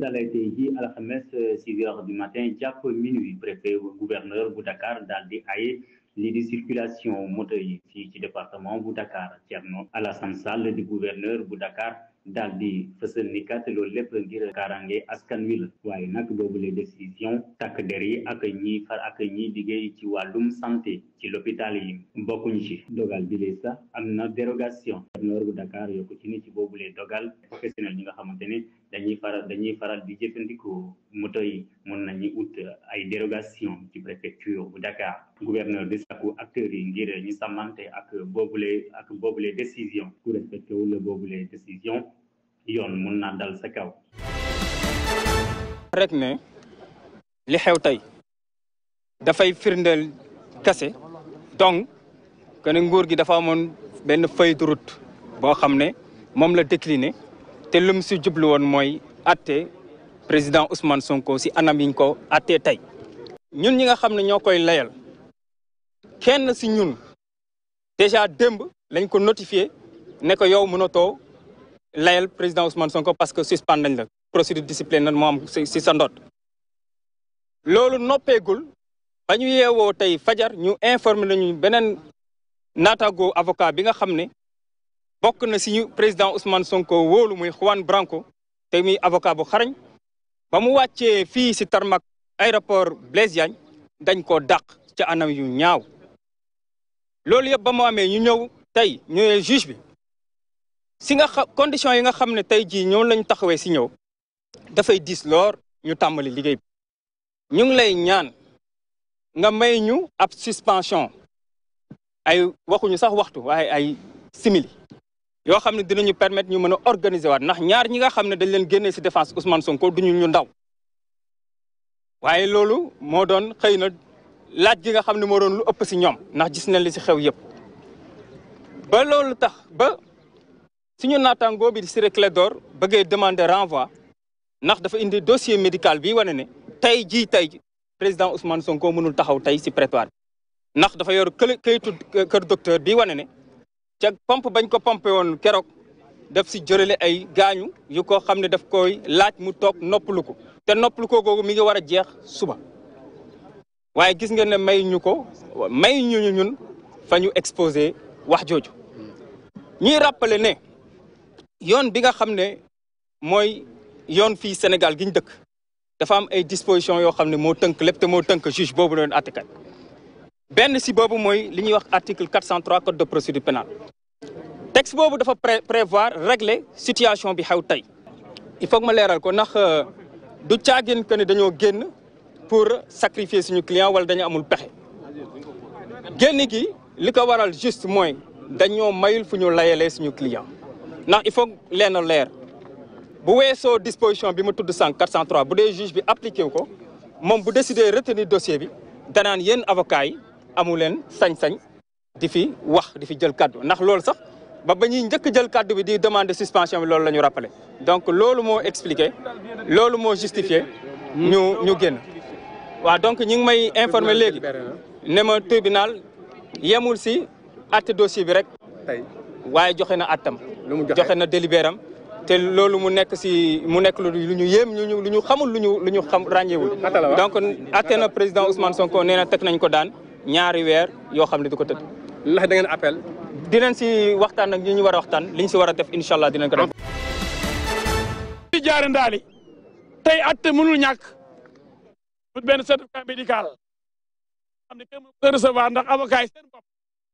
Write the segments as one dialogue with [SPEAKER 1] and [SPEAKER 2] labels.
[SPEAKER 1] dalee tey ji alxames 6 heures du matin jàpp minuit préfet gouverneur bu Dakar daal di ay lii di circulation moto yi fii ci département bu Dakar Thierno Alassane Sall di gouverneur bu Dakar daal di fësal ni kat loolu lépp ngir kaaraange askan wi la waaye nag boobu les décision takk der yi ak ñi liggéey ci wàllum santé ci l'hôpital yi bokkuñ ci dogal bi lee sax am na dérogation gouverneur bu Dakar yokku ci ni ci boobu lee dogal professionnel ñi nga xamante ne dañuy faral di jëfandikoo moto yi mën nañu ut ay dérogation ci préfecture bu Dakar gouverneur di sàkku acteurs yi ngir ñu sàmmante ak boobule décision ku respecté wu la boobule décision yoon mun naa dal sa kaw.
[SPEAKER 2] rek ne li xew tey dafay firndeel kase donc que ne nguur gi dafa amoon benn feuille de route boo xam ne moom la décliné te lum si jublu woon mooy atte président Ousmane Sonko si anam yiñ ko attee tey ñun ñi nga xam ne ñoo koy layal kenn si ñun déjà démb lañ ko notifié ne ko yow mënatoo layal président Ousmane Sonko parce que suspend nañ la procédure disciplinaire moo am si sa ndot loolu noppeegul ba ñu yeewoo tey fajar ñu informé nañu beneen naataango avocat bi nga xam ne bokk na si ñu président Ousmane Sonko wóolu muy Juan Branco te muy avocat bu xarañ ba mu wàccee fii si tarmac aéroport Blaise Diagne dañ koo dàq ca anam yu ñaaw loolu yëpp ba mu amee ñu ñëw tey ñëwee juge bi si nga condition yi nga xam ne tey jii ñoo lañ taxawee si ñëw dafay diis loor ñu tàmbali liggéey bi ñu ngi lay ñaan nga may ñu ab suspension ay waxuñu sax waxtu waaye ay simili yoo xam ne dinañu permettre ñu mën a organiser waat ndax ñaar ñi nga xam ne dañ leen génnee si défense Ousmane Sonko duñu ñu ndaw waaye loolu moo doon xëy na laaj gi nga xam ne moo doon lu ëpp si ñoom ndax gis nañ li si xew yëpp ba loolu tax ba suñu naataangoo bi di Ciré Clédor bëggee demander renvoi ndax dafa indi dossier médical bi wane ne tey président Ousmane Sonko mënul taxaw tey si prétoire ndax dafa yor kayitu kër docteur bi wane ne ca pompe bañ ko pompé woon keroog daf si jërale ay gaañu yu ko xam ne daf koy laaj mu toog noppalu ko te noppalu ko googu mi ngi war a jeex suba waaye gis nga ne may ñu ñun fa ñu exposé wax jooju ñuy rappeler ne yoon bi nga xam ne mooy yoon fii Sénégal gi ñu dëkk dafa am ay dispositions yoo xam ne moo tënk lépp te moo tënk juge boobu doon àttekat benn si boobu mooy li ñuy wax article 403 code de procédure pénale texte boobu dafa prévoir régler situation bi xew tey il faut que ma leeral ko ndax du caagin que ne dañoo génn pour sacrifier suñu client wala dañu amul pexe génn gi li ko waral juste mooy dañoo mayul fu ñu layalee suñu client ndax il faut leen leer bu weesoo disposition bi ma tudd sànq 403 bu dee juge bi appliqué wu ko moom bu décidé retenir dossier bi danaan yéen avocats yi amu leen sañ-sañ di fi wax di fi jël kaddu ndax loolu sax ba ñuy njëkk jël kaddu bi di demander suspension bi loolu la ñu rappelé donc loolu moo expliqué loolu moo justifié ñu génn waaw donc ñi ngi may informer léegi ne ma tribunal yemul si atte dossier bi rek waaye joxe na attam joxe na délibéram te loolu mu nekk lu ñu yéem lu ñu xamul lu ñu xam ràññeewul donc atte na président Ousmane Sonko nee na teg nañ ko daan ñaari weer yoo xam ne du ko tëdd.
[SPEAKER 3] ndax da ngeen appel.
[SPEAKER 2] dinañ si waxtaan ak ñi ñu war a waxtaan liñ si war a def incha allah dinañ ko def.
[SPEAKER 4] di jaare ndaali tey atte mënul ñàkk benn certificat médical xam ne kenn mënu recevoir ndax avocat yi seen bopp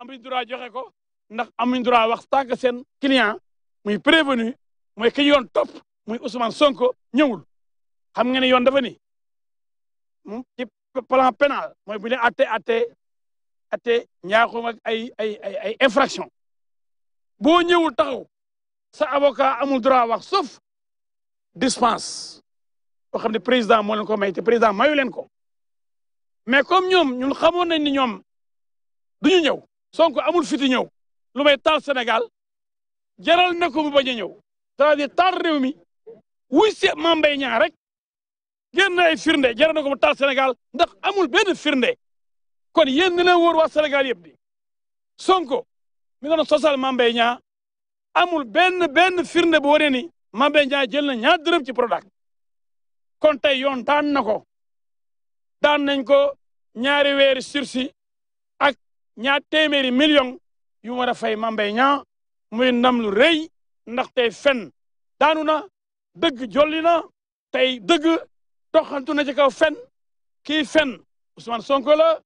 [SPEAKER 4] amuñ droit joxe ko ndax amuñ droit wax tant que seen client muy prévenu mooy ki yoon topp muy Ousmane Sonko ñëwul xam nga ne yoon dafa ni ci plan pénal mooy bu ñu atte ñaaxum ak ay infraction boo ñëwul taxaw sa avocat amul droit wax sauf dispense boo xam ne président moo leen ko may te président mayu leen ko mais comme ñun xamoon nañ ni ñoom duñu ñëw Sonko amul fiti ñëw lu may taal Sénégal jaral na ko mu bañ a ñëw c'est-à-dire taal réew mi wuy se Mame Mbaye Niang rek génn ay firnde jaral na ko mu taal Sénégal ndax amul benn firnde kon yéen na leen wóor waa Sénégal yëpp di Sonko mi nga doon sosal Mame Mbaye Niang amul benn firnde bu wane ni Mame Mbaye Niang jël na ñaar dërëm ci Prodac kon tey yoon daan na ko daan nañ ko 2 weeri sursis ak 2 téeméeri million yu war a fay Mame Mbaye Niang muy ndam lu rëy ndax tey fen daanu na dëgg jolli na tey dëgg doxantu na ci kaw fen kii fen Ousmane Sonko la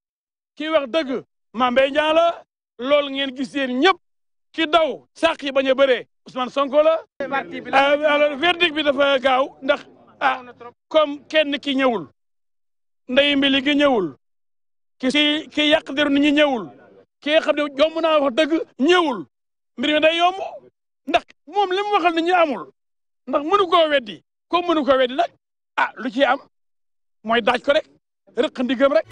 [SPEAKER 4] kii wax dëgg Mame Mbaye Niang la loolu ngeen gis yéen ñëpp ki daw sàq yi bañ a bëree Ousmane Sonko la. alors verdict bi dafa gaaw ndax comme kenn ki ñëwul ndeyu mbili gi ñëwul ki yàq deru nit ñi ñëwul ki nga xam ne yomb naa wax dëgg ñëwul mbir mi day yomb ndax moom li mu waxal nit ñi amul ndax mënu koo weddi comme mënu koo weddi nag lu ci am mooy daaj ko rek rëq ndigam rek.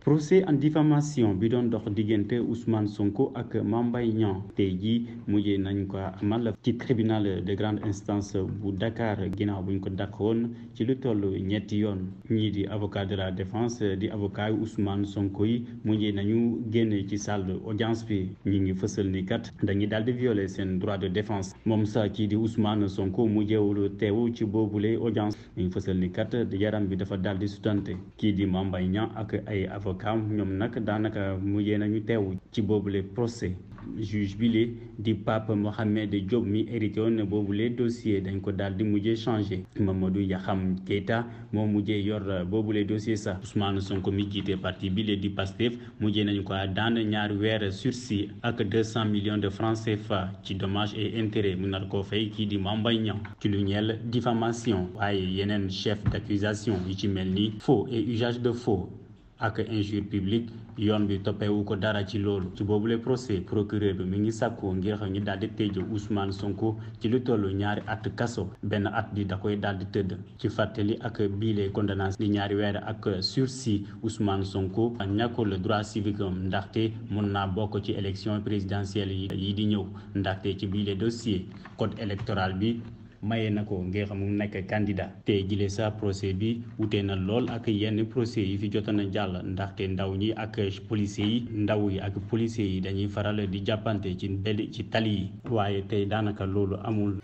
[SPEAKER 1] procès en diffamation bi doon dox diggante Ousmane Sonko ak Mame Mbaye Niang tey jii mujjee nañ ko amal ci tribunal de grande instance bu Dakar ginnaaw buñ ko dàqoon ci lu toll ñetti yoon ñii di avocat de la défense di avocat yu Ousmane Sonko yi mujjee nañu génne ci salle audience bi ñi ngi fësal ni kat dañuy daal di violer seen droit de défense moom sax kii di Ousmane Sonko mujjeewul teew ci boobule audience ñi ngi fësal ni kat yaram bi dafa daal di sutante kii di Mame Mbaye Niang ak ay avocat ñoom nag daanaka mujjee nañu teew ci boobule procès juge bile di Pape Mohamed Diop mi hérité woon boobule dossier dañ ko daal di mujjee changé Mamadou Yaxam Keita moo mujjee yor boobule dossier sax Ousmane Sonko mi jiite parti bile di Pastef mujjee nañu ko daan 2 weer sursis ak 200 millions de francs CFA ci dommages et intérêts mu nar koo fay kii di Mame Mbaye Niang ci lu ñeel diffamation waaye yeneen chef d'accusation yi ci mel ni faux et usage de faux ak injure publique yoon bi toppeewu ko dara ci loolu ci boobule procès procureur bi mi ngi sàkku ngir ñu daal di tëj Ousmane Sonko ci lu toll 2 at kaso benn at bi da koy daal di tëdd ci fàttali ak biile condamnation di 2 weer ak sursis Ousmane Sonko ñàkkul droit civique am ndaxte mën naa bokk ci élection présidentielle yi di ñëw ndaxte ci biile dossier code électoral bi maye na ko ngir mu nekk candidat te jile sa procès bi wute na lool ak yenn procès yi fi jotoon a jàll ndaxte ndaw ñi ak policiers yi ndaw yi ak policiers yi dañuy faral di jàppante ci tali yi waaye tey daanaka loolu amul.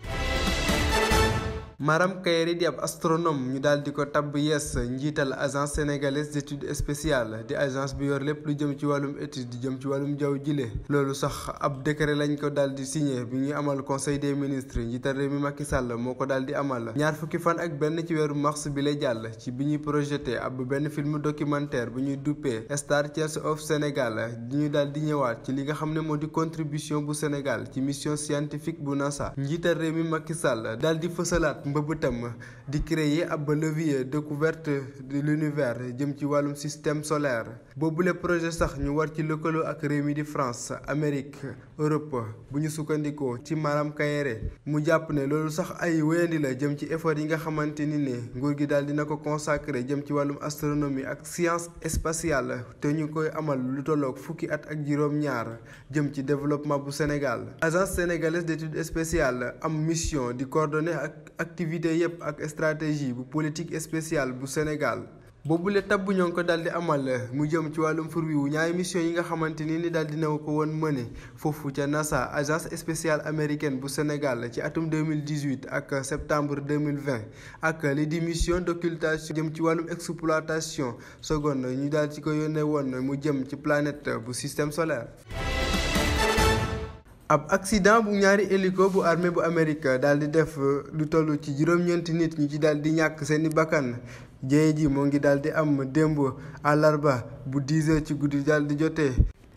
[SPEAKER 3] Maram Kairé di ab astronome ñu daal di ko tabb yees njiital agence sénégalaise d'études spéciales di agence bi yor lépp lu jëm ci wàllum étude di jëm ci wàllum jaww jile loolu sax ab décret lañ ko daal di signé bi ñuy amal conseil des ministres njiital réew mi Macky Sall moo ko daal di amal 2 fukki fan ak benn ci weeru mars bi lay jàll ci bi ñuy projeté ab benn film documentaire bu ñuy duppee Star Church of Sénégal di ñu daal di ñëwaat ci li nga xam ne moo di contribution bu Sénégal ci mission scientifique bu NASA njiital réew mi Macky Sall daal di fësalaat mbëbëtam di créer ab levier découverte de l'univers jëm ci wàllum système solaire boobule projet sax ñu war ci lëkkaloo ak réew mi di France Amérique Europe bu ñu sukkandikoo ci Maram Kairé mu jàpp ne loolu sax ay wéyandi la jëm ci effort yi nga xamante ni ne nguur gi daal dina ko consacré jëm ci wàllum astronomie ak science spatiale te ñu koy amal lu tolloog 10 at ak juróom-ñaar jëm ci développement bu Sénégal agence sénégalaise d'études spéciales am mission di coordonner ak activité yépp ak stratégie bu politique spéciale bu Sénégal boobule tabb ñoo ngi ko daal di amal mu jëm ci wàllum fur wi 2 mission yi nga xamante ni daal dina ko woon mëne foofu ca NASA agence spéciale américaine bu Sénégal ci atum 2018 ak septembre 2020 ak li di mission d'occultation jëm ci wàllum exploitation seconde ñu daal ci ko yónnee woon mu jëm ci planète bu système solaire. ab accident bu 2 hélico bu armée bu Amérique daal di def lu toll ci juróom-ñeenti nit ñu ci daal di ñàkk seeni bakkan jéye ji moo ngi daal di am démb àllarba bu 10 heures ci guddi daal di jotee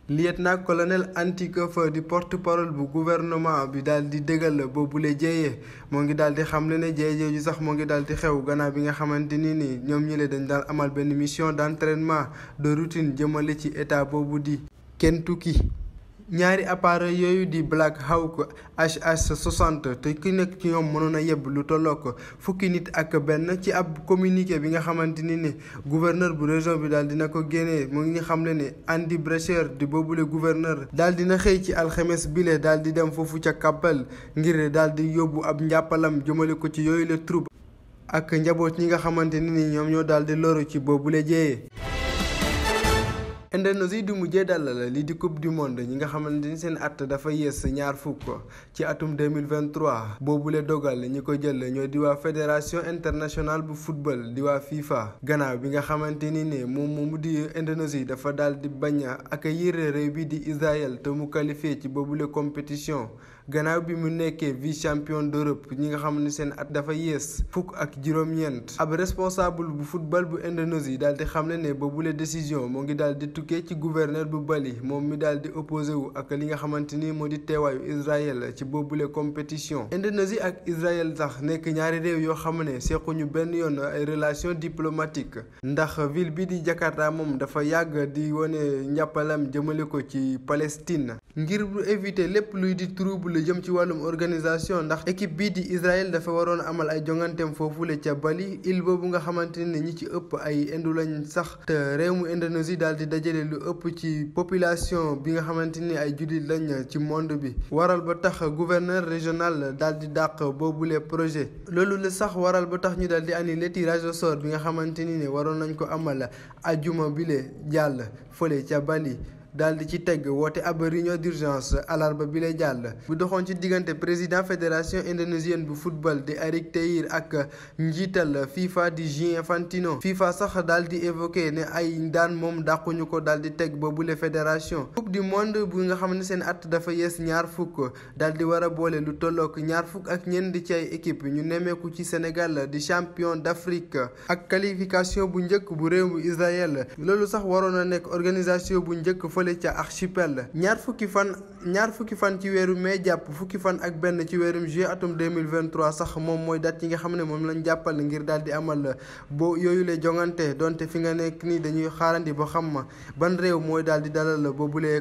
[SPEAKER 3] lieutenant colonel Andy Keffer di porte-parole bu gouvernement bi daal di dëggal boobule jéye moo ngi daal di xamle ne jéye jooju sax moo ngi daal di xew gannaaw bi nga xamante ni ñoom ñi dañ daal amal benn mission d'entraînement de routine jëmale ci état boobu di Kentucky 2 appareil yooyu di Black Hawk HH-60 te ki nekk ci ñoom mënoon a yebb lu tollook 10 nit ak benn ci ab communiqué bi nga xamante ni gouverneur bu région bi daal dina ko génnee mu ngi xamle ne Andy Beshear di boobule gouverneur daal dina xëy ci alxames bile daal di dem foofu ca Kappel ngir daal di yóbbu ab njàppalam jëmale ko ci yooyu le troupe ak njaboot ñi nga xamante ni ñoom ñoo daal di loru ci boobule jéyee Indonésie du mujjee dalal lii di coupe du monde ñi nga xamante ni seen at dafa yees ñaar fukk ci atum 2023 boobule dogal ñi ko jël ñoo di waa fédération internationale bu football di waa FIFA gannaaw bi nga xamante ni ne moom moomu di Indonésie dafa daal di bañ a accueillir réew bi di Israël te mu qualifié ci boobule compétition gannaaw bi mu nekkee vice champion d'Europe ñi nga xam ne seen at dafa yees fukk ak juróom-ñeent ab responsable bu football bu Indonésie daal di xam ne boobule décision moo ngi daal di tukkee ci gouverneur bu Bali moom mi daal di opposé wu ak li nga xamante ni moo di teewaayu Israël ci boobule compétition. Indonésie ak Israël sax nekk ñaari réew yoo xam ne sequñu benn yoon ay relation diplomatique ndax ville bi di Jakarta moom dafa yàgg di wane njàppalam jëmale ko ci Palestine ngir bu éviter lépp luy di trouble jëm ci wàllum organisation ndax équipe bii di Israël dafa waroon amal ay jonganteem foofule ca Bali île boobu nga xamante ne ñi ci ëpp ay indu lañ sax te réew mu Indonésie daal di dajale lu ëpp ci population bi nga xamante ni ay jullit lañ ci monde bi waral ba tax gouverneur régional daal di dàq boobule projet loolu la sax waral ba tax ñu daal di annulé tirage au sort bi nga xamante ni ne waroon nañ ko amal ajuma bile jàll fële ca Bali daal di ci teg woote ab réunion d'urgence alarba bi lay jàll bu doxoon ci diggante président fédération indonésienne bu football di Erick Thohir ak njiital FIFA di Gianni Infantino FIFA sax daal di évoqué ne ay daan moom dàquñu ko daal di teg boobule fédération coupe du monde bu nga xam ne seen at dafa yees ñaar fukk daal di war a boole lu tollook ñaar fukk ak ñeent ci ay équipe ñu nemmeeku ci Sénégal di champion d'Afrique ak qualification bu njëkk bu réew mu Israël loolu sax waroon a nekk organisation bu njëkk fële ca archipel ñaar fukki fan ci weeru mai jàpp fukki fan ak benn ci weerum juillet atum 2023 sax moom mooy date yi nga xam ne moom lañ jàppal ngir daal di amal boo yooyu lay jongante donte fi nga nekk nii dañuy xaarandi ba xam ban réew mooy daal di dalal boobule